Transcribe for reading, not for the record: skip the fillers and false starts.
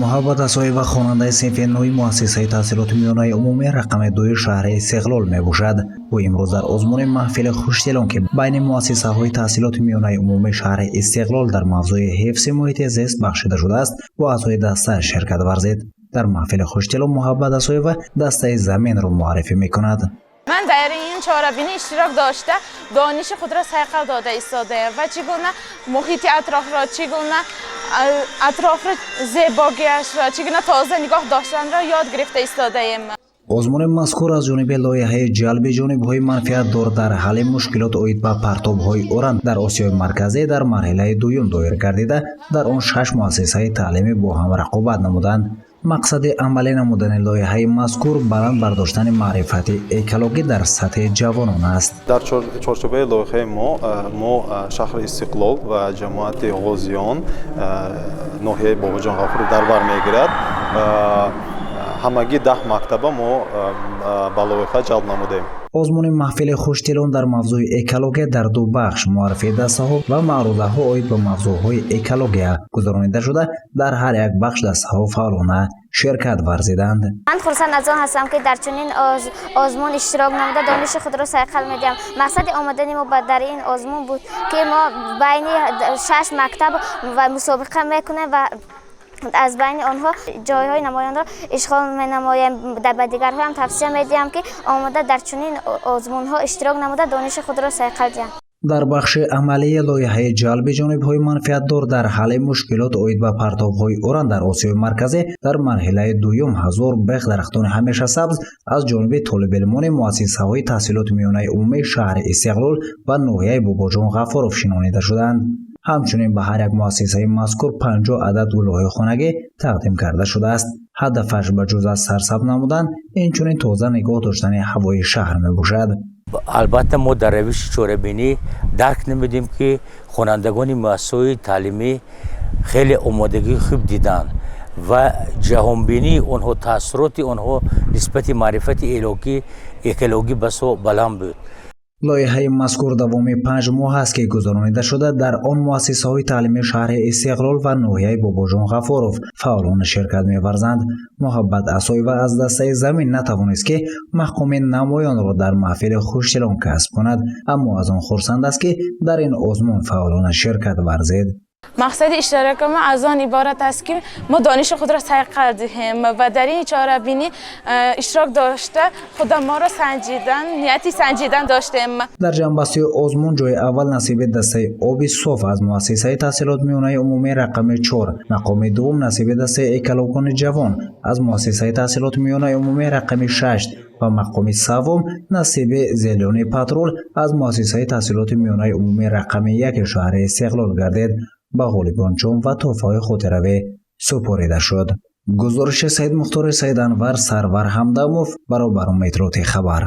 Муҳаббат Асоева хонандаи синфи нӯҳи муассисаи таҳсилоти миёнаи умумӣ рақами дуи шаҳри Истиқлол мебошад. Ӯ имрӯз дар озмуни маҳфили хушдилон, ки байни муассисаҳои таҳсилоти миёнаи умумии шаҳри Истиқлол дар мавзӯи ҳифзи муҳити зист бахшида шудааст, бо аъзои даста ширкат варзид. Дар маҳфили хушдилон Муҳаббат Асоева дастаи заминро муаррифӣ мекунад. Ман дар ин чорабинӣ иштирок дошта, дониши худро сайқал дода истодаем ва чӣ гуна муҳити атрофро, чӣ гуна атрофро, зебогиашро, чӣ гуна тоза нигоҳ доштанро ёд гирифта истодаем. Озмуни мазкур аз ҷониби лоиҳаи ҷалби ҷонибҳои манфиатдор дар ҳалли мушкилот оид ба партобҳои уран дар Осиёи Марказӣ дар марҳилаи дуюм доир гардида, дар он шаш муассисаи таълимӣ бо ҳам рақобат намуданд. Мақсади амалӣ намудани лоиҳаи мазкур баланд бардоштани маърифати экологӣ дар сатҳи ҷавонон аст. Дар чорчӯбаи лоиҳаи мо шаҳри Истиқлол ва ҷамоати Ғозиён, ноҳияи Бобоҷон Ғафуров дар бар мегирад, ҳамагӣ 10 мактаба мо ба лоиҳа ҷалб намудем. Озмуни маҳфили хушдилон дар мавзӯи экология дар ду бахш, муаррифии дастаҳо ва маърузаҳо оид ба мавзӯъҳои экология гузаронида шуда, дар ҳар як бахш дастаҳо фаъолона ширкат варзиданд. Ман хурсанд аз он ҳастам, ки дар чунин озмун иштирок намуда, дониши худро сайқал медиҳам. Мақсади омадани мо дар ин озмун буд, ки мо байни шаш мактаб ва мусобиқа мекунем ва аз байни онҳо ҷойҳои намоёнро ишғол менамоем. Ба дигарҳоям тавсия медиҳам, ки омода дар чунин озмунҳо иштирок намуда, дониши худро сайқал диҳанд. Дар бахши амалии лоиҳаи ҷалби ҷонибҳои манфиатдор дар ҳалли мушкилот оид ба партобҳои уран дар Осиёи Марказӣ дар марҳилаи дуюм 1000 бех дарахтони ҳамешасабз аз ҷониби толибилмони муассисаҳои таҳсилоти миёнаи умумии шаҳри Истиқлол ва ноҳияи Бобоҷон Ғафуров шинонида шуданд. Ҳамчунин ба ҳар як муассисаи мазкур 50 адад гулҳои хонагӣ тақдим карда шудааст. Ҳадафаш ба ҷуз аз сарсабз намудан, инчунин тоза нигоҳ доштани ҳавои шаҳр мебошад. Албатта, мо дар равиши чорабинӣ дарк намудем, ки хонандагони муассисаҳои таълимӣ хеле омодагии хуб диданд ва ҷаҳонбинии онҳо, таассуроти онҳо нисбати маърифати экологӣ басо баланд буд. Лоиҳаи мазкур давоми 5 моҳ аст, ки гузаронида шуда, дар он муассисаҳои таълимии шаҳри Истиқлол ва ноҳияи Бобоҷон Ғафуров фаъолона ширкат меварзанд. Муҳаббат Асоева аз дастаи замин натавонист, ки мақоми намоёнро дар маҳфили хушдилон касб кунад, аммо аз он хурсанд аст, ки дар ин озмун фаъолона ширкат варзид. Мақсади иштироки мо аз он иборат аст, ки мо дониши худро сайқал диҳем ва дар ин чорабинӣ иштирок дошта, худа моро санҷидан, нияти санҷидан доштем. Дар ҷамъбасти озмун ҷои аввал насиби дастаи оби соф аз муассисаи таҳсилоти миёнаи умумии рақами 4, мақоми дуввум насиби дастаи экологони ҷавон аз муассисаи таҳсилоти миёнаи умумии рақами 6 ва мақоми севум насиби зелёный патрул аз муассисаи таҳсилоти миёнаи умумии рақами 1 шаҳри Истиқлол гардид. Ба ғолибон ҷом ва тӯҳфаҳои хотиравӣ супорида шуд. Гузориши Саидмухтори Саиданвар, Сарвар Ҳамдамов, баробарум иттилооти хабар.